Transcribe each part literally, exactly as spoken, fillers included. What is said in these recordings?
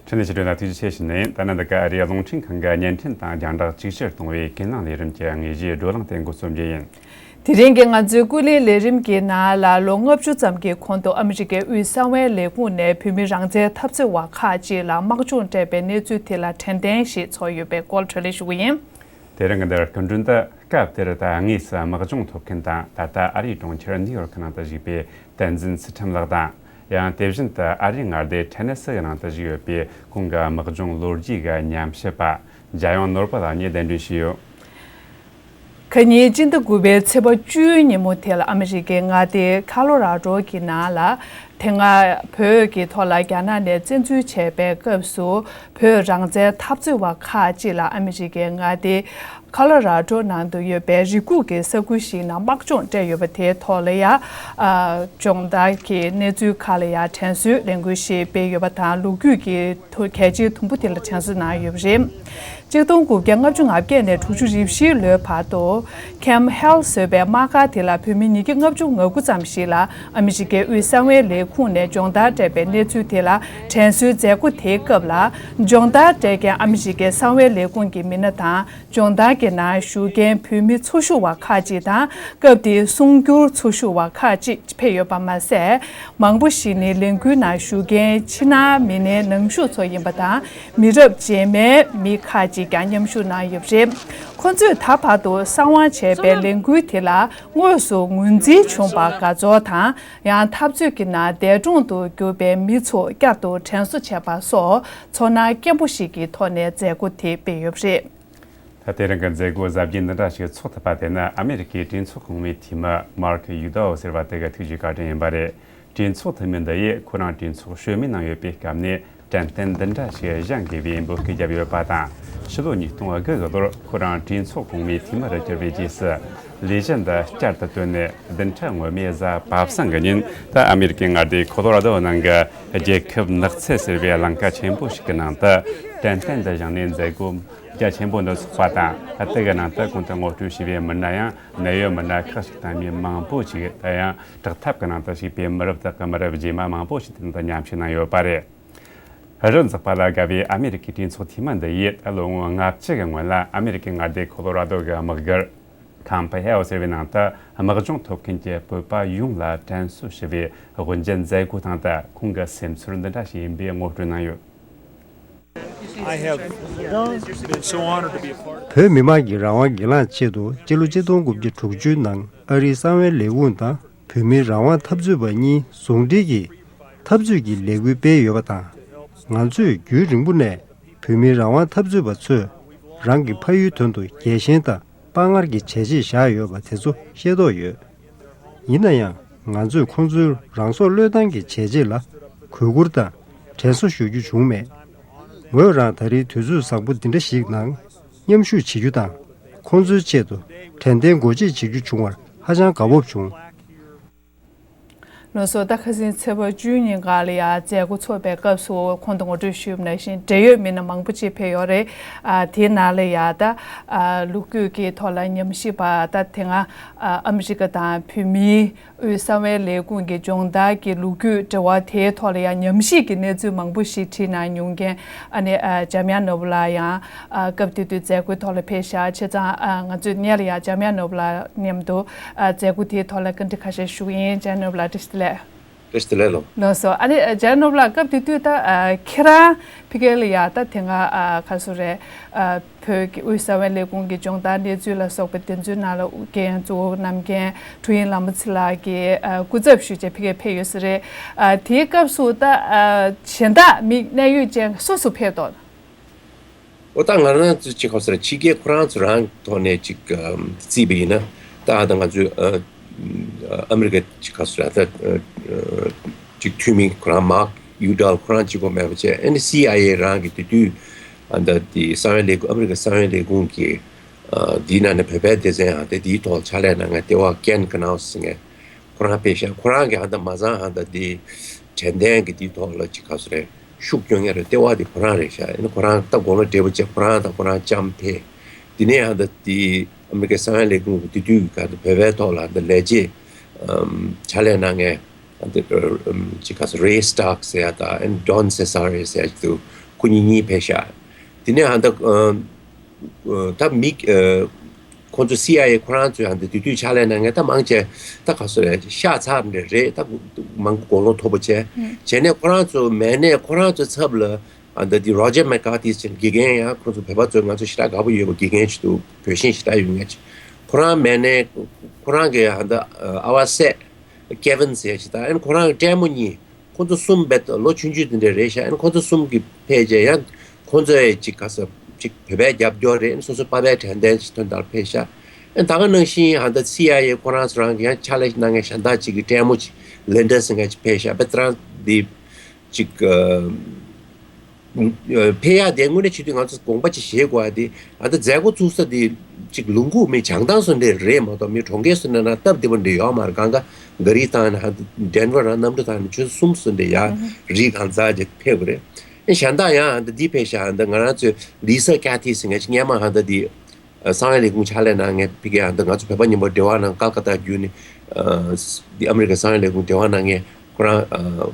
འཕྲིན་ལས་ཕྱི་དྲོ་ལ་ཐུགས་རྗེ་ཆེ་ཞུ་ནས། ད་ནི་འདི་ག་ཨ་རིའི་རླུང་འཕྲིན་ཁང་གི་བརྙན་འཕྲིན་དང་རྒྱང་བསྒྲགས་གཅིག་གྱུར་གཏོང་བའི་ཀུན་གླེང་ལས་རིམ་གྱི་དངོས་གཞིའི་བགྲོ་གླེང་དེ་འགོ་རྩོམ་རྒྱུ་ཡིན། དེ་རིང་གི་ང་ཚོའི་ཀུན་གླེང་ལས་རིམ་གྱི་ནང་ལ་ལོ་ལྔ་བཅུ་ཙམ་གྱི་གོང་དུ་ཨ་མི་རི་ཀའི་དབུས་གསང་བའི་ལས་ཁུངས་ནས་བོད་མི་རང་བཙན་འཐབ་རྩོད་པ་ཁག་ཅིག་ལ་དམག་སྦྱོང་སྤྲད་པའི་གནས་ཚུལ་དེ་ལ་དྲན་རྟེན་ཞིག་ཚོགས་ཡོད་པའི་སྐོར་བགྲོ་གླེང་ཞུ་གི་ཡིན། དེ་རིང་གི་འདིར་སྐུ་མགྲོན་དུ་སྐབས་དེར་ད་དངོས་སུ་དམག་སྦྱོང་ཐོབ་མཁན་དང་། ད་ལྟ་ཨ་རིའི་གྲོང་ཁྱེར་ནིའུ་ཡོར་ཁི་ནང་དུ་བཞུགས་པའི་བསྟན་འཛིན་ཚུལ་ཁྲིམས་ལགས་དང་། ཡང་དེ་བཞིན་དུ་ཨ་རིའི་མངའ་སྡེ་ཐེ་ནེ་སི་གི་ནང་དུ་བཞུགས་ཡོད་པའི་ཁོང་གི་དམག་སྦྱོང་ལོ་རྒྱུས་ཀྱི་ཉམས་ཞིབ་པ་འཇམ་དབྱངས་ནོར་བུ་ལགས་ནས་གདན་འདྲེན་ཞུས་ཡོད། ཁ་ཉིན་སྤྱི་ཟླ་དགུ་པའི་ཚེས་པ་བཅུའི་ཉིན་མོ་དེ་ལ་ཨ་མི་རི་ཀའི་མངའ་སྡེ་ཁ་ལོ་ར་ཌོ་གི་ནང་ལ། དེ་སྔ་བོད་ཀྱི་ཐོག་ལ་རྒྱ་ནག་ནས་བཙན་འཛུལ་བྱས་པའི་སྐབས་སུ། བོད་རང་བཙན་འཐབ་རྩོད་པ་ཁག་ཅིག་ལ་ཨ་མི་རི་ཀའི་མངའ་སྡེ་ཁ་ལོ་ར་ཌོ་ནང་དུ་ཡོད་པའི་རི་ཁུག་གི་ས་ཁུལ་ཞིག་ནང་དམག་སྦྱོང་སྤྲད་ཡོད་པ་དེའི་ཐོག་ལ་ཡ། ཨ། སྦྱོང་བརྡར་གྱི་གནས་ཚུལ་ཁག་ལ་ཡ་དྲན་གསོའི་ལས་འགུལ་ཞིག་སྤེལ་ཡོད་པ་དང་། ལོ་རྒྱུས་ཀྱི་ཐོག་གལ་ཆེའི་དུམ་བུ་དེ་ལ་དྲན་གསོ་གནང་ཡོད་པ་རེད། གཅིག་སྟོང་དགུ་བརྒྱ་ལྔ་བཅུ་ང་བརྒྱད་ནས་དྲུག་ཅུ་རེ་བཞིའི་ལོའི་བར་དུ། Camp Hale ཟེར་བའི་དམག་སྒར་དེ་ལ་བོད་མི་ཉིས་བརྒྱ་ལྔ་བཅུ་ང་དགུ་ཙམ་ཞིག་ལ་ཨ་མི་རི་ཀའི་དབུས་གསང་བའི་ལས་ཁུངས་ནས་སྦྱོང་བརྡར་སྤྲད་པའི་གནས་ཚུལ་དེ་ལ་དྲན་གསོའི་མཛད་སྒོ་དེའི་སྐབས་ལ། སྦྱོང་བརྡར་སྤྲད་མཁན་ཨ་མི་རི་ཀའི་གསང་བའི་ལས་ཁུངས་ཀྱི་མི་སྣ་དང་། སྦྱོང་བརྡར་གྱི་ནང་ཞུགས་མཁན་བོད་མི་ཚོགས་ཞུགས་པ་ཁག་ཅིག་དང་། སྐབས་དེའི་གསུང་སྒྱུར་ཚོགས་ཞུགས་པ་ཁག་ཅིག་ཕེབས་ཡོད་པ་མ་ཟད། མང་པོ་ཞིག་ནི་ལས་འགུལ་ནང་ཞུགས་མཁན་ཕྱི་ནང་མི་སྣའི་ནང་ཞུགས་ཚོ་ཡིན་པ་དང་། མི་རབས་རྗེས་མའི་མི་ཁག་ཅིག་ཀྱང་མཉམ་ཞུགས་གནང་ཡོད་པ་རེད། ཁོ་ཚོས་ད་བར་དུ་གསང་བ་བྱས་པའི་ལས་འགུལ་དེ་ལ་དངོས་སུ་ངོས་འཛིན་བྱུང་བར་དགའ་ཚོར་དང་། ཡང་འཐབ་རྩོད་ཀྱི་ནང་འདས་གྲོངས་སུ་གྱུར་པའི་མི་ཚོ་བསྐྱར་དུ་དྲན་གསོ་བྱས་པ་སོགས་ཚོར་སྣང་སྐྱེན་པོ་ཞིག་གི་ཐོག་ནས་མཛད་སྒོ་དེ་སྤེལ་ཡོད་པ་རེད། ད་དེ་རིང་གི་མཛད་སྒོ་གཟབ་རྒྱས་འདི་འདྲ་ཞིག་ཚོགས་ཐུབ་པ་དེ་ནི་ཨ་མེ་རི་ཁའི་གྲོས་ཚོགས་གོང་མའི་འཐུས་མི་Mark Udall ཟེར་བ་དེ་གི་ཐུགས་རྗེ་བཀའ་དྲིན་ཡིན་པ་རེད། གྲོས་ཚོགས་འཐུས་མི་འདི་ཡིས་ཁོ་རང་གྲོས་ཚོགས་གཞོན་མི་ནང་ཡོད་པའི་སྐབས་ནས་དྲན་རྟེན་འདི་འདྲ་ཞིག་བཞེངས་དགོས་པའི་འབོད་སྐུལ་བརྒྱབ་ཡོད་པ་དང་། ཕྱི་ལོ་ཉིས་སྟོང་དགུ་གི་ལོར་ཁོ་རང་གྲོས་ཚོགས་གོང་མའི་འཐུས་མི་རུ་གྱུར་བའི་རྗེས་སུ། ལས་གཞི་འདི་བསྐྱར་དུ་བཏོན་ནས་བདུན་ཕྲག་སྔོན་མའི་གཟའ་པ་སངས་ཀྱི་ཉིན་ད་ཨ་མེ་རི་ཀའི་མངའ་སྡེ་ཁོ་ལོ་ར་དོ་ནང་གི་རྒྱལ་ཁབ་ནགས་ཚལ་ཟེར་བའི་ལམ་ཁ་ཆེན་པོ་ཞིག་གི་ནང་དུ་དྲན་རྟེན་འདི་བཞེངས་ནས་མཛད་སྒོ་རྒྱ་ཆེན་པོ་འདི་ཚོགས་པ་དང་། ད་ལྟ་གི་ནང་དུ་གོང་དུ་ངོ་སྤྲོད་བྱས་པའི་མི་སྣ་ཡང་ནད་ཡོད་མི་སྣ་ཁག་ཅིག་དང་། མི་མང་པོ་ཞིག་ད་ཡང་དྲག་ཐབས་ཀྱི་ནང་དུ་ཞུགས་པའི་མི་རབས་དག་གི་མི་རབས་རྗེས་མ་མང་པོ་ཞིག་དེ་ནང་དུ་མཉམ་ཞུགས་གནང་ཡོད་པ་རེད། རི་འཛེག་པ་ལ་དགའ་བའི་ཨ་མེ་རི་ཁའི་གྲོས་ཚོགས་འཐུས་མི་འདི་ཡིས་ད་ལོ་ངོ་ལྔ་བཅུ་གི་སྔོན་ལ་ཨ་མེ་རི་ཁའི་མངའ་སྡེ་ཁོ་ལོ་ར་དོ་གི་དམག་སྒར་Camp Hale ཟེར་བའི་ནང་དུ་དམག་སྦྱོང་ཐོབ་མཁན་གྱི་བོད་པ་ཡོངས་ལ་དྲན་གསོ་ཞུ་བའི་དབུ་འབྱེད་མཛད་སྒོ་དང་། ད་ཁོང་གི་སེམས་ཚོར་འདི་འདྲ་ཞིག་ཡིན་པའི་ངོ་སྤྲོད་གནང་ཡོད། I have been so honored to be a part of བོད་མི་མང་གི་རང་དབང་སྒེར་ལངས་ཆེད་དུ་སྤྱི་ལོ་གཅིག་སྟོང་དགུ་བརྒྱ་དྲུག་ཅུའི་ནང་ཨ་རིའི་གསང་བའི་ལས་ཁུངས་དང་བོད་མིའི་རང་དབང་འཐབ་རྩོད་པ་གཉིས་ཟུང་འབྲེལ་གྱིས་འཐབ་རྩོད་ཀྱི་ལས་འགུལ་སྤེལ་ཡོད་པ་དང་། ང་ཚོས་རྒྱུན་རིང་པོ་ནས་བོད་མིའི་རང་དབང་འཐབ་རྩོད་པ་ཚོས་རང་གི་ཕ་ཡུལ་དོན་དུ་རྒྱལ་ཞེན་དང་དཔའ་ངར་གྱི་བྱས་རྗེས་བཞག་ཡོད་པ་དེ་ཚོ་ཤེས་རྟོགས་ཡོད། ཡིན་ན་ཡང་ང་ཚོས་ཁོང་ཚོའི་རང་སྲོག་བློས་བཏང་གི་བྱས་རྗེས་ལ་གུས་བཀུར་དང་དྲན་གསོ་ཞུ་རྒྱུ་བྱུང་མེད། ངོས་རང་ད་རེས་དུས་ཚོད་བཟང་པོ་འདི་འདྲ་ཞིག་ནང་མཉམ་ཞུགས་བྱེད་རྒྱུ་དང་ཁོང་ཚོའི་ཆེད་དུ་དྲན་རྟེན་སྒོ་འབྱེད་བྱེད་རྒྱུ་བྱུང་བར་ཧ་ཅང་དགའ་སྤོབས་བྱུང་། ལགས་སོ། ད་ཁ་སང་ཚེས་པ་བཅུའི་ཉིན་ག་ལ་ཡ་མཛད་སྒོ་ཚོགས་པའི་སྐབས་སུ་གོང་དུ་ངོ་སྤྲོད་ཞུས་པ་ནང་བཞིན་འབྲེལ་ཡོད་མི་སྣ་མང་པོ་ཅིག་ཕེབས་ཡོད་རེད། ཨ། དེའི་ནང་ལ་ཡ་ད། ཨ། ལོ་རྒྱུས་ཀྱི་ཐོག་ལ་ཉམས་ཞིབ་པ། ད་དེ་སྔ་ཨ་ཨ་མི་རི་ཀ་དང་བོད་མིའི་དབུས་གསང་བའི་ལས་ཁུངས་ཀྱི་སྦྱོང་བརྡར་གྱི་ལོ་རྒྱུས་འབྲེལ་བ་དེའི་ཐོག་ལ་ཡང་ཉམས་ཞིབ་ཀྱི་གནས་ཚུལ་མང་པོ་ཞིག་བྲིས་གནང་མྱོང་མཁན། ཨ་ནི་ཨ་འཇམ་དབྱངས་ནོར་བུ་ལགས་ཡང་ཨ་སྐབས་དེ་དུས་མཛད་སྒོའི་ཐོག་ལ་ཕེབས་ཤག་བྱས་ཙང་ཨ་ང་ཚོས་སྔོན་ལ་ཡང་འཇམ་དབྱངས་ནོར་བུ་ལགས་མཉམ་དུ་ཨ་མཛད་སྒོ་དེའི་ཐོག་ལ་བཀའ་འདྲི་ཁ་ཤས་ཞུ་གི་ཡིན། འཇམ་དབྱངས་ནོར་བུ་ལགས་བཀྲ་ཤིས་བདེ་ལེགས། བཀྲ་ཤིས་བདེ་ལེགས་ལགས། ལགས་སོ། ཨ་ནི་འཇམ་དབྱངས་ནོར་བུ་ལགས་སྐབས་དེ་དུས་ད་ཨ་ཁྱེད་རང་ཕ་གི་ལ་ཡ་ད་དེ་སྔ་ཨ་ག་རེ་ཟེར་དགོས་རེད། ཨ་བོད་ཀྱི་དབུས་གསང་བའི་ལས་ཁུངས་ཀྱི་སྦྱོང་བརྡར་གནས་ཚུལ་ལ་སོགས་པ་དེ་ཚོའི་ནང་ལ་འགན་གཙོ་བོ་བསྣམས་མཁན་དྲུང་ཡིག་ལྷ་མོ་ཚེ་ལགས་ཀྱི་ཨ་སྐུ་ཚབ་ཞུ་བྱས་ཕ་གིར་ཕེབས་ཡོད་ས་རེད། ཨ་དེའི་སྐབས་སུ་ད་ཨ་གཞན་དག་མི་གནད་ཡོད་ཅན་སུ་སུ་ཕེབས་འདུག། ཨོ་ད་ང་རང་ཚོ་ཅིག་ག་རེ་ཟེར་ཕྱི་རྒྱལ་ཁོ་རང་ཚོ་རང་ཐོག་ནས་ཅིག་ཨམ་བརྩིས་པ་ཡིན་ན། ད་ཨ་ད་ང་ཚོའི་ཨ་ཨ་མི་རི་ཀ་ཅིག་ག་རེ་ཟེར་ད་ཨ་ཅིག་འཐུས་མི་ཁོ་རང་Mark Udall ཁོ་རང་གཅིག་པོ་མེད་པ་བྱས། ཨ་ནི་སི་ཨའི་ཨེ་རང་གི་དེ་དུས་ཨ་ད་དེ་གསང་བའི་ལས་ཁུངས་ཨ་མི་རི་ཀ་གསང་བའི་ལས་ཁུངས་ཀྱི་ཨ་དེའི་ནང་ནས་བོད་པའི་སྡེ་ཚན་ཨ་དེ་དེའི་ཐོག་ཕྱག་ལས་གནང་མཁན་ལྟེ་བ་Ken Knaus ཟེར་མཁན་ཁོ་རང་ཕེབས་ཤག་ཁོ་རང་གི་ཨ་ད་མ་ཚང་ཨ་ད་དེ་དྲན་རྟེན་གྱི་དེའི་ཐོག་ལ་ཅིག་ག་རེ་ཟེར་རེད། ཤུགས་སྐྱོན་ཡ་རེད། ལྟེ་བ་དེ་ཁོ་རང་རེད་ཤག་ཨ་ནི་ཁོ་རང་ད་དགོང་ལ་འབྲས་བུ་བཅས་ཁོ་རང་དང་ཁོ་རང་ལྕམ་ཕེབས། དེ་ནས་ཡང་ད་དེ་ཨ་མི་རི་ཀའི་གསང་བའི་ལས་ཁུངས་ཀྱི་དེ་དུས་ག་ད་བོད་པའི་ཐོག་ལ་ད་ལས་བྱེད་ཨམ་ཕྱག་ལས་གནང་མཁན་ཨ་ད་ཨམ་ཅིག་ག་ས་Ray Stark ཟེར་ཡ་དང་ཨ་ནི་Don Cesare ཟེར་ཡ་ཅིག་འདུག་ཁོ་གཉིས་གཉིས་ཕེབས་ཤག་དེ་ནས་ཧ་ད་ཨ་ཨ་ད་མི་ཨ་ཁོང་ཚོ་སི་ཨའི་ཨེ་ཁོ་རང་ཚོས་ཧ་ད་དེ་དུས་ཕྱག་ལས་གནང་མཁན་ད་མང་ཆེ་ད་ག་སོ་རེད་ཤག་ཚར་འདྲ་རེད། ད་མང་པོ་གོ་ལོང་མཐོ་པོ་བྱས་བྱས་ནས་ཁོ་རང་ཚོ་མེད་ནས་ཁོ་རང་ཚོའི་ཚབ་ལ་ཨ་ད་དེ་རོ་ཇར་མེག་ཀར་ཐི་ཟེར་དགེ་རྒན་ཡང་ཁོང་ཚོ་བོད་པ་ཚོས་ང་ཚོ་ཞེ་དྲག་དགའ་པོ་ཡོད་པ་དགེ་རྒན་ཞིག་འདུག་བོད་ཤེས་ཞེ་དྲག་ཡོད་མཁན་ཅིག་ཁོ་རང་མེད་ནས་ཁོ་རང་གི་ཧ་ད་ཨ་བ་སད་ཀེ་ཝིན་ཟེར་ཞིག་དང་ཨ་ནི་ཁོ་རང་གི་སྲས་མོ་གཉིས། ཁོ་ཚོ་གསུམ་བེད་ལོ་ཆུང་ཆུང་དེ་འདྲ་རེད་ཤག་ཨ་ནི་ཁོ་ཚོ་གསུམ་གྱིས་ཕེབས་རྗེས་ཡང་ཁོ་ཚོ་ཡི་ཅིག་ག་ས་ཅིག་བོད་པའི་རྒྱབ་སྐྱོར་རེད། ཨ་ནི་སོ་སོ་པ་ཕའི་དྲན་རྟེན་ཞིག་ཐོན་དར་ཕེབས་ཤག་ཨ་ནི་ད་ག་ནང་བཞིན་ཧ་ད་སི་ཨའི་ཨེ་ཁོ་རང་ཚོ་རང་གི་ཡང་ཕྱག་ལས་གནང་མཁན་གཞན་དག་ཅིག་གི་སྲས་མོ་ཅིག་ལིན་ཌ་ཟེར་མཁན་ཅིག་ཕེབས་ཤག་པེ་ཏྲ་འདི་ཅིག་ཕེབས་ཡག་དེ་དངོས་གནས་བྱེད་དུས་ང་ཚོ་དགོངས་པ་ཅིག་བཞེས་དགོས་ཡ་དེ་ཨ་ད་མཛད་སྒོ་བཙུགས་ས་དེ་ཅིག་ལུང་ཁུག་མི་བྱང་ཐང་སུ་འདྲ་རེད་མ་གཏོགས་མི་གྲོང་ཁྱེར་སུ་འདྲ་ན་སྟབས་བདེ་པོ་འདྲ་ཡོད་མ་རེད། གང་ག་ག་རི་བཏང་ནས་ཧ་ཌེན་ཝར་རང་གནམ་གྲུ་བཏང་ནས་ཆུ་ཚོད་གསུམ་སུ་འདྲ་ཡ་རི་གང་ཚ་ཅིག་ཕེབས་དགོས་རེད། ཨེ་གཞན་དག་ཡང་ཧ་ད་འདི་ཕེབས་ཤག་ཧ་ད་ང་རང་ཚོའི་ལི་ས་ཀ་ཐི་ཟེར་མཁན་ཅིག་སྔས་མ་ཧ་ད་འདི་གསང་བའི་ལས་ཁུངས་ཕྱག་ལས་གནང་མཁན་ཕ་གིར་ཨ་ད་ང་ཚོ་བོད་པ་མཉམ་པོ་འབྲེལ་བ་གནང་ཀལ་ཀ་ཏ་བརྒྱུད་ནས་ཨ་འདི་ཨ་མི་རི་ཀའི་གསང་བའི་ལས་ཁུངས་འབྲེལ་བ་གནང་མཁན་ཁོ་རང་ཨ་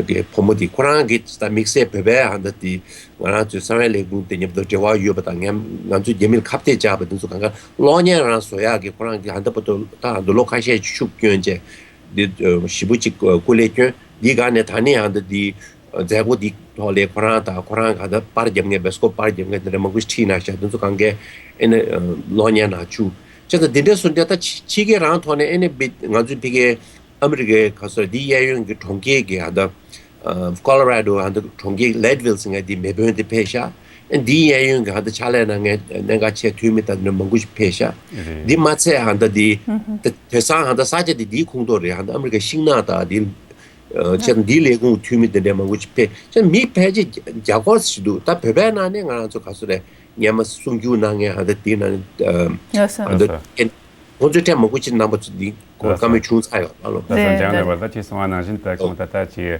གི་བུ་མོ་དེ་ཁོ་རང་གིས་ད་དམིགས་བསལ་བོད་པའི་ཨ་ད་དེ་ང་རང་ཚོའི་གསང་བའི་ལས་ཁུངས་དེ་མཉམ་དུ་འབྲེལ་བ་ཡོད་པ་དང་ང་ང་ཚོའི་རྒྱ་མིར་ཁ་གཏད་བཅག་པ་དེ་ཚོ་གང་ག་གློག་བརྙན་རང་བཟོ་ཡག་གི་ཁོ་རང་གིས་ཨ་ད་བར་དུ་ད་ཨ་ད་ལོ་ཁ་ཤས་ཤུགས་བསྐྱོན་བྱས་འདི་ཞེ་པོ་ཅིག་སྐུ་ལས་བསྐྱོན། འདི་ག་ནས་ད་ནི་ཨ་ད་དེ་མཛད་སྒོ་འདི་ཐོག་ལས་ཁོ་རང་དང་ཁོ་རང་ག་ད་པར་རྒྱབ་མཁན་བེ་སི་ཀོབ་པར་རྒྱབ་མཁན་དེ་འདྲ་མང་པོ་ཞིག་ཁྲིད་གནང་ཤག་དེ་ཚོ་གང་གས་ཨེ་ནི་གློག་བརྙན་ནང་བཅུག་བྱས་ཙང་འདི་འདྲ་སུ་འདྲ་ད་ཕྱི་ཕྱི་རྒྱལ་རང་ཐོག་ནས་ཨེ་ནི་བི་ང་ཚོའི་ཕ་གིའི་ཨ་མི་རི་ཀའི་ག་སོ་འདི་གཡས་གཡོན་གྱི་གྲོང་ཁྱེར་གྱི་ཨ་ད་ཀོ་ལོ་ར་ཌོ་ཨ་ད་གྲོང་ཁྱེར་ལེ་ཌི་ཝིལ་ཟེར་མཁན་འདི་མེས་དཔོན་དེ་ཕེབས་ཤག་ཨེ་འདིའི་གཡས་གཡོན་གྱི་ཨ་ད་ཕྱག་ལས་གནང་མཁན་གནད་འགག་ཆེ་འཐུས་མི་དང་འདི་འདྲ་མང་པོ་ཞིག་ཕེབས་ཤག་འདི་མ་ཚད་ཨ་ད་འདི་དེ་དེང་སང་ཨ་ད་ས་ཆ་འདི་འདིའི་ཁོངས་གཏོགས་རེད། ཨ་ད་ཨ་མི་རི་ཀའི་ཤིང་ནགས་དང་འདི་ཨ་བྱས་ཙང་འདིའི་ལས་ཁུངས་འཐུས་མི་དེ་འདྲ་མང་པོ་ཅིག་ཕེབས་བྱས་མི་ཕལ་ཆེར་རྒྱ་སྐོར་ཞིག་འདུག་ད་བོད་པའི་ནང་ནས་ང་རང་ཚོ་ག་ཚོད་རེད། སྔོན་མ་གསུང་སྒྱུར་གནང་མཁན་ཧ་ད་དེའི་ནང་ནས་ལགས་སོ། ཨ་ད་ལགས་སོ། ཁྱེད་ཁོང་ཚོའི་གྲས་མང་པོ་ཅིག་རྣམ་པ་ཚོ་འདི་ཁོ་ལགས་བཀའ་མོལ་བྱུང་ཚར་ཡོད་ཨ་ལོ། ལགས་སོ། ལགས་སོ། འཇམ་དབྱངས་ནོར་བུ་ལགས་ཁྱེད་གསུང་བ་ནང་བཞིན་ད་ཨོ་གོང་ད་ལྟ་ཅིག་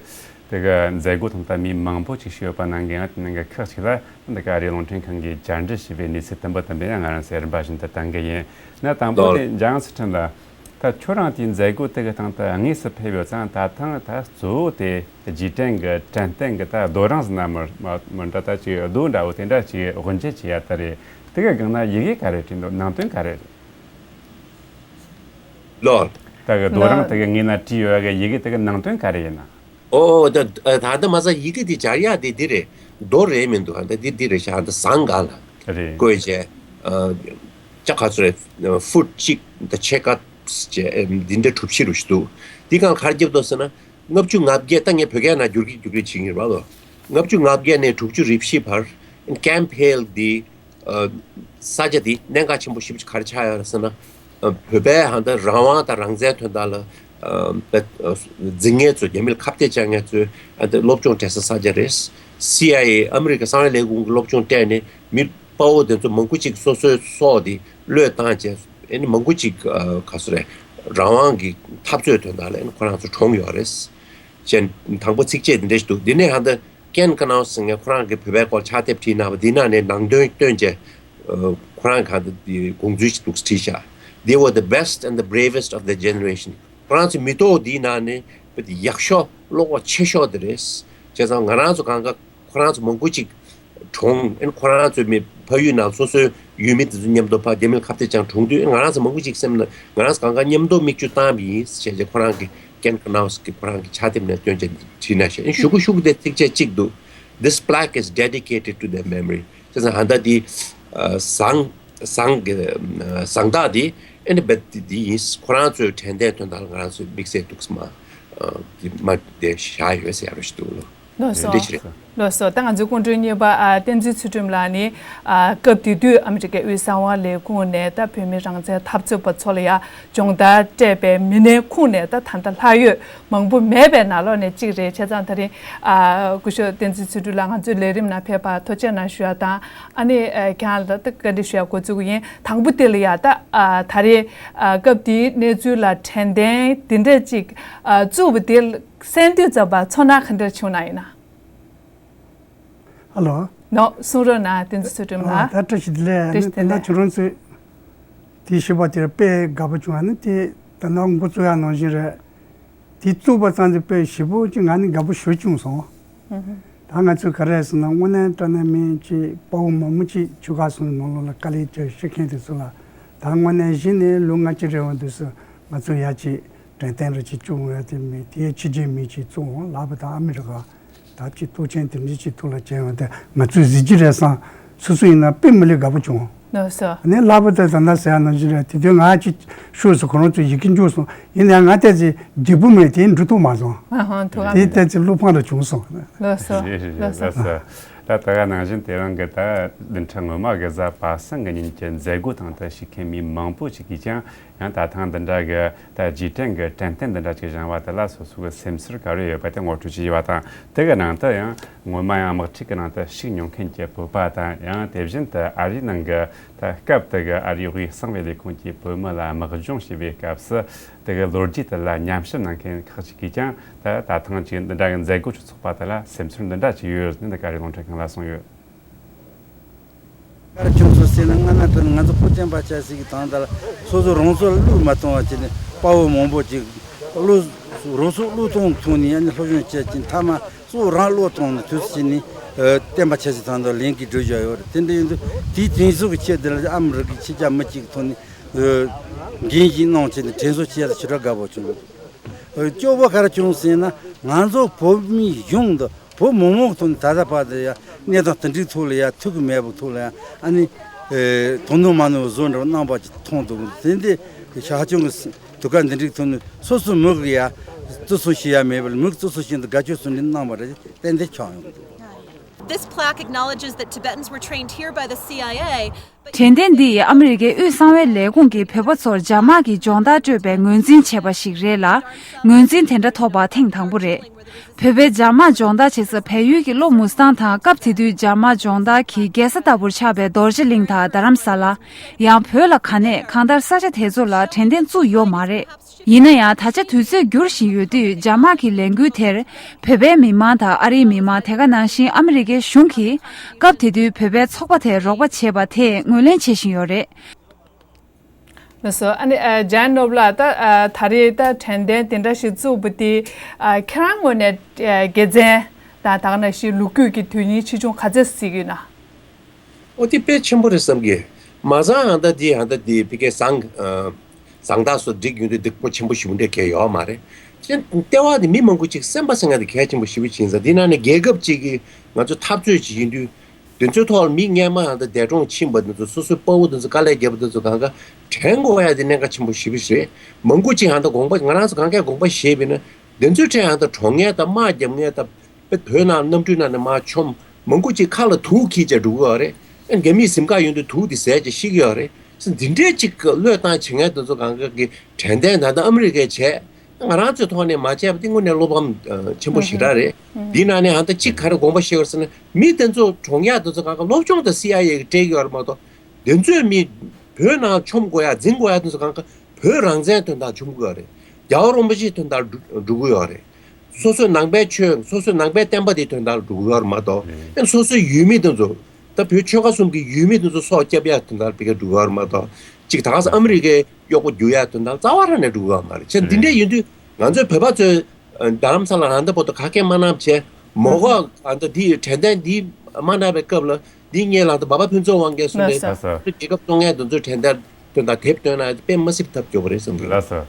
དེ་ག་མཛད་སྒོ་དང་ད་མི་མང་པོ་ཅིག་ཞུགས་པ་ནང་གི་ང་དེ་ནང་གི་ཁག་ཅིག་ལ་འདི་ག་ཨ་རིའི་རླུང་འཕྲིན་ཁང་གིས་བཅར་འདྲི་ཞུས་པའི་གནས་ཚུལ་དུམ་བུ་དུམ་བུ་ཡང་ང་རང་ཚོས་རིམ་པ་བཞིན་དུ་བཏང་གི་ཡིན། ན་དང་པོ་ལགས། དེ་འཇམ་དབྱངས་ཚུལ་ཁྲིམས་ལགས། ད་ཁྱོད་རང་དེའི་མཛད་སྒོ་དེ་གི་སྟེང་དུ་དངོས་སུ་ཕེབས་ཡོད་ཙང་ད་ཐེངས་ད་གཙོ་བོ་དེ་རྗེས་དྲན་གྱི་དྲན་རྟེན་གྱི་ད་རྡོ་རིང་ཟེར་ན་མི་མི་འདྲ་ད་ཅིག་རྡོ་འདྲ་བོ་དེ་འདྲ་ཅིག་དབུ་འབྱེད་བྱེད་ཡ་ད་རེད། དེ་གི་སྒང་ན་ཡི་གེ་ག་རེ་བྲིས་འདུག་ནང་དོན་ག་རེ་རེད། ལགས། ད་གི་རྡོ་རིང་ལགས། དེ་གི་ངོས་ན་བྲིས་ཡོད་ཡ་གི་ཡི་གེ་དེ་གི་ནང་དོན་ག་རེ་ཡིན་ན། ཨོ་ད་ད་ད་མ་ས་ཡི་གེ་དེ་སྦྱར་ཡ་དེ་འདི་རེད། རྡོ་རེད་མི་འདུག་ད་འདི་འདི་རེད་ཤག་ད་ཟངས་ག་ལ་རེད། བཀོད་བྱས་ཨ་ཅག་ག་ཚོད་རེད། ཕུཊ་གཅིག་ད་ཕྱེད་ཀ་བྱས་འདི་འདྲ་གྲུ་བཞི་རུ་ཞིག་འདུག་འདི་གང་གར་རྒྱབ་ཏོ་ཟེར་ན། ལྔ་བཅུ་ང་བརྒྱད། ད་ངས་བོད་སྐད་ནང་བསྒྱུར་གྱི་བསྒྱུར་གྱི་བྱེད་ཀྱི་རེད་པ་ལོ། ལྔ་བཅུ་ང་བརྒྱད་ནས་དྲུག་ཅུ་རེ་བཞི་བར་ཀེམ་ཧིལ་འདི་ས་ཆ་འདི་གནད་འགག་ཆེན་པོ་ཞེ་པོ་ཅིག་ག་རེ་ཆགས་ཡོད་རེད་ཟེར་ན། བོད་པའི་ཧ་ད་རང་དབང་དང་རང་བཙན་དོན་དག་ལ་འཛིང་མཁན་ཚོ་རྒྱ་མིར་ཁ་གཏད་བཅག་མཁན་ཚོའི་ཧ་ད་སློབ་སྦྱོང་སྤྲད་ས་ས་ཆ་རེད། སི་ཨའི་ཨེ་ཨ་མི་རི་ཀ་གསང་བའི་ལས་ཁུངས་ཀྱི་སློབ་སྦྱོང་སྤྲད་ནས་མི་དཔའ་བོ་དེ་ཚོ་མང་པོ་ཅིག་སོ་སོའི་སྲོག་དེ་བློས་བཏང་བྱས་ཨེ་ནི་མང་པོ་ཅིག་ག་སུ་རེད། རང་དབང་གི་འཐབ་རྩོད་དོན་དག་ལ་ཨེ་ནི་ཁོ་རང་ཚོ་གྲོངས་ཡོད་རེད། ཅན་དང་པོ་ཚིགས་བཅད་འདི་འདྲ་ཞིག་འདུག་འདི་ནས་ཧ་ད་ཀེན་ཀ་ནའོ་ཟེར་མཁན་ཁོ་རང་གི་བོད་པའི་སྐོར་ཕྱག་དེབ་བྲིས་གནང་བ་འདི་ནང་ནས་ནང་དོན་བཏོན་བྱས་ཁོ་རང་གི་ཧ་ད་དེ་དགོངས་ཚུལ་ཞིག་འདུག་བྲིས་ཤག They were the best and the bravest of their generation. ཁོ་རང་ཚོ་མི་ཐོག་འདིའི་ནང་ནས་ཡག་ཤོས་བློ་ཁོག་ཆེ་ཤོས་དེ་རེད། བྱས་ཙང་ང་རང་ཚོ་གང་ག་ཁོ་རང་ཚོ་མང་པོ་ཅིག་གྲོངས། ཨེ་ནི་ཁོ་རང་ཚོའི་མི་ཕ་ཡུལ་ནང་སོ་སོའི་ཡུལ་མི་དེ་ཚོ་མཉམ་དུ་ཕར་རྒྱ་མིར་ཁ་གཏད་བཅག་གྲོངས་དུས་ཨེ་ང་རང་ཚོ་མང་པོ་ཅིག་སེམས་ན་ང་རང་ཚོ་གང་ག་མཉམ་དུ་མིག་ཆུ་བཏང་བ་ཡིན་ཞེས་བྱས་ཁོ་རང་གི་ཀེན་ཀ་ནའོ་སི་གི་ཁོ་རང་གི་ཕྱག་དེབ་ནས་བཏོན་བྱས་བྲིས་ན་ཞེས་ཨེ་ཤུ་གུ་ཤུ་གུ་དེ་ཚིགས་བཅད་གཅིག་འདུག This plaque is dedicated to their memory. བྱས་ཙང་ཧ་ད་དེ་ཟངས་ཟངས་ཀྱི་ཟངས་ཐག་དེ་ཨེ་ནི་བེད་དེ་ཡིན། ཁོ་རང་ཚོའི་དྲན་རྟེན་དོན་དག་ལ་ང་རང་ཚོས་དམིགས་བསལ་འདུག་སེ་མ་དེ་མ་དེ་བཞག་ཡོད་ཟེར་ཡ་རོ་ཞིག་འདུག་ལོ། ལགས་སོ། འདི་འདྲ་ཞིག་རེད། ལགས་སོ། ད་ང་ཚོའི་སྐུ་མགྲོན་གཉིས་པ་ཨ་བསྟན་འཛིན་ཚུལ་ཁྲིམས་ལགས་ནི་ཨ་སྐབས་དེ་དུས་ཨ་མི་རི་ཀའི་དབུས་གསང་བ་ལས་ཁུངས་ནས་ད་བོད་མི་རང་བཙན་འཐབ་རྩོད་པ་ཚོ་ལ་ཡ་སྦྱོང་བརྡར་སྤྲད་པའི་མི་སྣའི་ཁོངས་ནས་ད་ད་ལྟ་ལྷག་ཡོད་མང་པོ་མེད་པའི་ནང་ལོགས་ནས་གཅིག་རེད། བྱས་ཙང་ད་རིང་ཨ་སྐུ་ཞབས་བསྟན་འཛིན་ཚུལ་ཁྲིམས་ལགས་ང་ཚོའི་ལས་རིམ་ནང་ཕེབས་པར་ཐུགས་རྗེ་གནང་ཞུ་ཡ་དང་ཨ་ནི་ཨ་ཁྱེད་རང་ལ་ད་བཀའ་འདྲི་ཞུ་ཡ་འགོ་བཙུགས་ཀྱི་ཡིན། དང་པོ་དེ་ལ་ཡ་ད་ཨ་ད་རེས་ཨ་སྐབས་དེའི་གནས་ཚུལ་ལ་དྲན་རྟེན་དེ་འདྲ་གཅིག་ཨ་བཙུགས་པ་དེ་གསན་དུས་ཙམ་པ་ཚོར་སྣང་ག་འདྲ་བྱུང་ན་ཡིན་ན། ཧ་ལོ། ནོ། གསུང་རོགས་གནང་། བསྟན་འཛིན་ཚུལ་ཁྲིམས་ལགས། ཨ་ད་བཀྲ་ཤིས་བདེ་ལེགས། བཀྲ་ཤིས་བདེ་ལེགས། ད་ཁྱོད་རང་ཚོས་དེ་ཞུས་པ་དེར་དཔེ་དགའ་པོ་བྱུང་། ཨ་ནི་དེ་ད་ནང་འགོ་བཙུགས་ཡག་ནང་བཞིན་རེད། དེ་བཙུགས་པ་ཙམ་གྱིས་དཔེ་ཞེ་པོ་ཅིག་ང་ནི་དགའ་པོ་ཞེ་པོ་བྱུང་སོང་། ཨུ་ཧུ། ད་ང་ཚོས་ག་རེ་ཟེར་ན། དངོས་གནས་དྲང་གནས་མི་གཅིག་དཔའ་བོ་མང་པོ་ཅིག་ཆུ་ཁ་གསུམ་ནང་ལོགས་ལ་དཀའ་ལས་བརྒྱབ་ཤི་མཁན་དེ་ཚོ་ལ། ད་དངོས་གནས་གཞི་ནས་ལོ་ལྔ་བཅུ་རེ་བ་དུས་སུ་ང་ཚོ་ཡ་གཅིག་དྲན་རྟེན་རེ་གཅིག་བཙུགས་འོང་ཡ་དེ་མེད། དེའི་ཕྱི་རྒྱལ་མི་གཅིག་བཙུགས་འོང་ལབ་པ་དང་། ཨ་མི་རི་ཀ་ད་ཅིག་གཏོར་ཆེན་དེ་འདྲ་ཅིག་ཐུགས་ལ་བྱས་འོང་དེ་ང་ཚོས་གཟི་བརྗིད་རེད་བསམ། སོ་སོ་ཡིན་ན་དཔེ་མི་ལས་དགའ་པོ་བྱུང་། ལགས་སོ། ནས་ལབ་པ་དང་ད་ལྟ་ཟེར་ཡ་ནང་བཞིན་རེད། དེ་དུས་ང་ཅིག་ཤོར་སོང་། ཁོ་རང་ཚོ་ཡི་གེ་འཇོག་སོང་། ཡིན་ནའང་ང་ལྟས་ཚེ་བདེ་པོ་མེད། དེ་འགྲོ་ཐུབ་མ་སོང་། ཨ་ཧང་། ཐུགས་དེ་ཁམས་ལྟས་ཚེ་བློ་ཕམ་རུ་བྱུང་སོང་། ལགས་སོ། རེད་རེད་རེད། ལགས་སོ། ལགས་སོ། ད་ད་ག་ནང་བཞིན་དེ་རིང་གི་ད་བདུན་ཕྲག་སྔོན་མ་གི་གཟའ་པ་སངས་གི་ཉིན་གྱི་མཛད་སྒོ་དང་དུ་ཞུགས་མཁན་མི་མང་པོ་ཞིག་གིས་ཀྱང་ཡང་ད་ཐེངས་འདི་འདྲ་གི་ད་རྗེས་དྲན་གྱི་དྲན་རྟེན་འདི་འདྲ་ཅིག་བཞེངས་པ་དེ་ལ་སོ་སོ་གི་སེམས་ཚོར་ག་རེ་ཡོད་པ་དེ་ངོ་སྤྲོད་ཅིག་ཡོད་པ་དང་། དེ་གི་ནང་དུ་ཡང་སྔོན་མ་ཡང་དམག་འཁྲུག་གི་ནང་དུ་ཞུགས་མྱོང་མཁན་གྱི་བོད་པ་དང་། ཡང་དེ་བཞིན་དུ་ཨ་རིའི་ནང་གི་ད་སྐབས་དེ་གི་ཨ་རིའི་དབུས་གསང་བའི་ལས་ཁུངས་ཀྱི་བོད་མི་ལ་དམག་སྦྱོང་བྱེད་པའི་སྐབས་སུ་དེ་གི་ལོ་རྒྱུས་དེ་ལ་ཉམས་ཞིབ་གནང་མཁན་ཁག་ཅིག་གིས་ཀྱང་ད་ད་ཐེངས་ཅིག་འདི་འདྲ་གི་མཛད་སྒོ་ཅིག་ཚོགས་པ་དེ་ལ་སེམས་ཚོར་འདི་འདྲ་ཅིག་ཡོད་ཟེར་ནས་འདི་ག་རེ་རླུང་འཕྲིན་ཁང་ལ་གསུངས་ཡོད། ག་རེ་བྱུང་སོང་ཟེར་ན། སྔ་ན་དེར་ང་ཚོ་བོད་བསྟན་པ་ཆབ་སྲིད་ཀྱི་དོན་དག་ལ་སོ་སོ་རང་ཚོ་ལ་བློས་མ་གཏོང་བ་བྱས་ནས་དཔའ་བོ་མང་པོ་ཅིག་བློས། རང་ཚོ་བློས་གཏོང་ཐོག་ནས་ཨ་ནི་སློབ་སྦྱོང་བྱས་ཀྱིན། མཐའ་མ་གཙོ་བོ་རང་བློས་བཏང་ནས་དུས་ཚོད་ནས་བསྟན་པ་ཆབ་སྲིད་དོན་དག་ལས་འགུལ་སྒྲུབ་བཞག་ཡོད་རེད། དེ་འདྲ་ཡིན་དུས་དེའི་དོན་སོགས་ཀྱི་ཆེད་དེ་ལ་ཨ་མི་རི་ཀའི་ཕྱི་རྒྱལ་མི་གཅིག་གི་ཐོག་ནས་འགན་ཞིག་གནང་བྱས་ནས་དྲན་གསོ་བྱས་ལ་ཞེ་དྲག་དགའ་པོ་བྱུང་། སྐྱོ་པོ་ག་རེ་བྱུང་ཟེར་ན། ང་ཚོ་བོད་མི་གཞུང་དང་བོད་མི་མང་ཐོག་ནས་ད་ལྟ་བར་དུ་ཡ་གནས་སྟངས་དེ་འདྲའི་ཐོག་ལ་ཡ་ཐུག་གི་མེད་པའི་ཐོག་ལ་ཡ་ཨ་ནི་དོ་སྣང་མ་གནང་བཟོ་འདྲ་བ་གནང་བ་ཅིག་མཐོང་འདུག་དེ་འདི་ཞག་ཆུང་གི་དུས་སྐབས་འདི་འདྲའི་ཐོག་ནས་སོ་སོ་མི་གི་ཡ་བརྩི་སྲུང་བྱེད་ཡ་མེད་པར་མི་གི་བརྩི་སྲུང་བྱེད་འདི་དགའ་སྐྱོ་སུ་འདྲ་གནང་བ་རེད། ཏན་ཏན་ཆགས་ཡོང་གི་འདུག This plaque acknowledges that Tibetans were trained here by the C I A, དྲན་རྟེན་འདི་ཡིས་ཨ་མི་རི་ཀའི་དབུས་གསང་བའི་ལས་ཁུངས་ཀྱིས་བོད་པ་ཚོར་རྒྱ་དམག་གིས་སྦྱོང་བརྡར་སྤྲོད་པའི་ངོས་འཛིན་བྱས་པ་ཞིག་རེད་ལ། ངོས་འཛིན་དེ་འདྲ་ཐོབ་པ་ཐེངས་དང་པོ་རེད། བོད་པའི་རྒྱ་དམག་སྦྱོང་བརྡར་བྱེད་ས་བལ་ཡུལ་གྱི་གློ་མུ་སི་ཐང་དང་། སྐབས་དེ་དུས་རྒྱ་དམག་སྦྱོང་བརྡར་གྱི་རྒྱལ་ས་ལྟ་བུར་ཆགས་པའི་རྡོ་རྗེ་གླིང་དང་རྡ་རམ་ས་ལ། ཡང་བོད་ལ་ག་ནས་གང་ལྟར་ས་ཆ་དེ་ཚོ་ལ་དྲན་རྟེན་བཙུགས་ཡོད་མ་རེད། ཡིན་ན་ཡང་ད་ཆ་དུས་ཚོད་འགྱུར་བཞིན་ཡོད་དུས། རྒྱ་དམག་གི་ལས་འགུལ་དེར་བོད་པའི་མི་མང་དང་ཨ་རིའི་མི་མང་། དེ་ག་ནང་བཞིན་ཨ་མི་རི་ཀའི་གཞུང་གིས་སྐབས་དེ་དུས་བོད་པའི་ཚོགས་པ་དེར་རོགས་པ་བྱས་པ་དེས་ངོས་ལེན་བྱེད་བཞིན་ཡོད་རེད། ལགས་སོ། ཨ་ནི་ཨ་ཇན་ནོབ་ལགས། ད་ཨ་ད་རེས་ད་དྲན་རྟེན་དེ་འདྲ་ཞིག་བཙུགས་པ་དེ་ཨ་ཁྱེད་རང་ངོས་ནས་ཨ་དགེ་མཚན་དང་། ད་ག་ནང་བཞིན་ལོ་རྒྱུས་ཀྱི་དོན་སྙིང་ཆེ་ཆུང་ག་ཚད་གཟིགས་ཡོད་ན། ཨོ་དེ་དཔེ་ཆེན་པོ་རེད་བསམ་གི། མ་ཚང་ཨ་ད་དེ་ཨ་ད་དེ་ཕི་ཀའི་བཟང་ཨ་བཟང་རྟགས་སོགས་འགྲིག་ཡོང་དུས་སྡུག་པོ་ཆེན་པོ་ཞེ་པོ་འདྲ་གང་ཡང་ཡོད་མ་རེད། ཅེས་ལྟེ་བ་དེ་མི་མང་པོ་ཅིག་སེམས་པ་སེམས་ཁ་དེ་གལ་ཆེན་པོ་ཞེ་པོ་ཅིག་ཡིན་ཙང་། དེ་ནང་ནས་རྒྱལ་ཁབ་ཅིག་གི་ང་ཚོ་འཐབ་རྩོད་ཅིག་ཡིན་དུས། དེ་ཚོའི་ཐོག་ལ་མི་སྔོན་མ་ཨ་ད་འདས་གྲོངས་ཕྱིན་པ་དེ་ཚོ་སོ་སོའི་དཔའ་བོ་དེ་ཚོ་དཀའ་ལས་བརྒྱབ་པ་དེ་ཚོ་གང་ག་དྲན་དགོས་ཡ་དེ་གནད་འགག་ཆེན་པོ་ཞེ་པོ་ཞིག་རེད། མང་པོ་ཅིག་ཨ་ད་དགོངས་པ། ང་རང་ཚོ་གང་གས་དགོངས་པ་བཞེས་པ་ཡིན་ན། དེ་ཚོའི་གྲས་ཨ་ད་གྲོངས་མཁན་དང་དམག་རྒྱབ་མཁན་དང་། དཔེ་བོད་ནང་གནམ་གྲུའི་ནང་ནས་མར་མཆོངས། མང་པོ་ཅིག་ཁ་ལ་དུག་འཁྱེར་བྱས་འགྲོ་གི་ཡོད་རེད། ཨ་རྒྱ་མིའི་གཟིམ་ཁ་ཡོང་དུས་དུག་དེ་བཟས་བྱས་ཤི་གི་ཡོད་རེད། འདི་འདྲའི་ཅིག་བློས་བཏང་བྱེད་མཁན་དེ་ཚོ་གང་ག་གི་དྲན་རྟེན་ད་ལྟ་ཨ་མི་རི་ཀས་བྱས། ང་རང་ཚོའི་ཐོག་ནས་མ་བྱས་པ་དེ་དངོས་གནས་བློ་ཕམ་ཆེན་པོ་ཞེ་དྲག་རེད། འདི་ནང་ནས་ཨ་ད་ཅིག་ག་རེ་དགོངས་པ་བཞེས་པ་རེད་ཟེར་ན། མི་དེ་ཚོ་གྲོངས་ཡག་དེ་ཚོ་གང་ག་སློབ་སྦྱོང་དེ་སི་ཨའི་ཨེ་གིས་སྤྲད་ཀྱི་ཡོད་རེད་མ་གཏོགས། དེ་ཚོས་མི་བོད་ནང་མཆོངས་དགོས་ཡ། འཛིང་དགོས་ཡ་དེ་ཚོ་གང་ག་བོད་རང་བཙན་དོན་དག་མཆོང་གི་ཡོད་རེད། རྒྱལ་བ་རིན་པོ་ཆེའི་དོན་དག་འགྲོ་འགྲོ་གི་ཡོད་རེད། སོ་སོའི་ནང་པའི་ཆོས། སོ་སོའི་ནང་པའི་བསྟན་པ་དེའི་དོན་དག་ལ་འགྲོ་གི་ཡོད་རེད་མ་གཏོགས། ཨེ་སོ་སོའི་ཡུལ་མི་དེ་ཚོ། ད་བོད་ཆོལ་ཁ་གསུམ་གྱི་ཡུལ་མི་དེ་ཚོ་སྲོག་སྐྱོབ་ཡ་དོན་དག་ལ་ཕ་གིར་འགྲོ་གི་ཡོད་རེད་མ་གཏོགས། ཅིག་ད་ག་ས་ཨ་མི་རི་ཀའི་གཡོག་པོ་རྒྱུག་ཡ་དོན་དག་ལ་རྩ་བ་རང་ནས་འགྲོ་གི་ཡོད་མ་རེད། བྱས་ཙང་འདི་འདྲ་ཡིན་དུས་ང་ཚོའི་བོད་པ་ཚོས་རྡ་རམ་ས་ལ་རང་ད་བར་དུ་ག་གེ་མ་གནང་བྱས། མོ་ག་ཨ་ད་འདི་དྲན་རྟེན་འདི་མ་གནང་བའི་སྐབས་ལ། འདི་སྔོན་ལ་ད་འབའ་པ་ཕུན་ཚོགས་དབང་རྒྱལ་གསུངས་ཏེ། ལགས་སོ། རྒྱལ་ཁབ་སྐྱོང་མཁན་དེ་ཚོའི་དྲན་རྟེན་དོན་དག་དེབ་བཏོན་ན་དཔེ་མ་སྲིད་ཐབས་སྐྱོ་པོ་རེད་བསམ་གི། ལགས་སོ།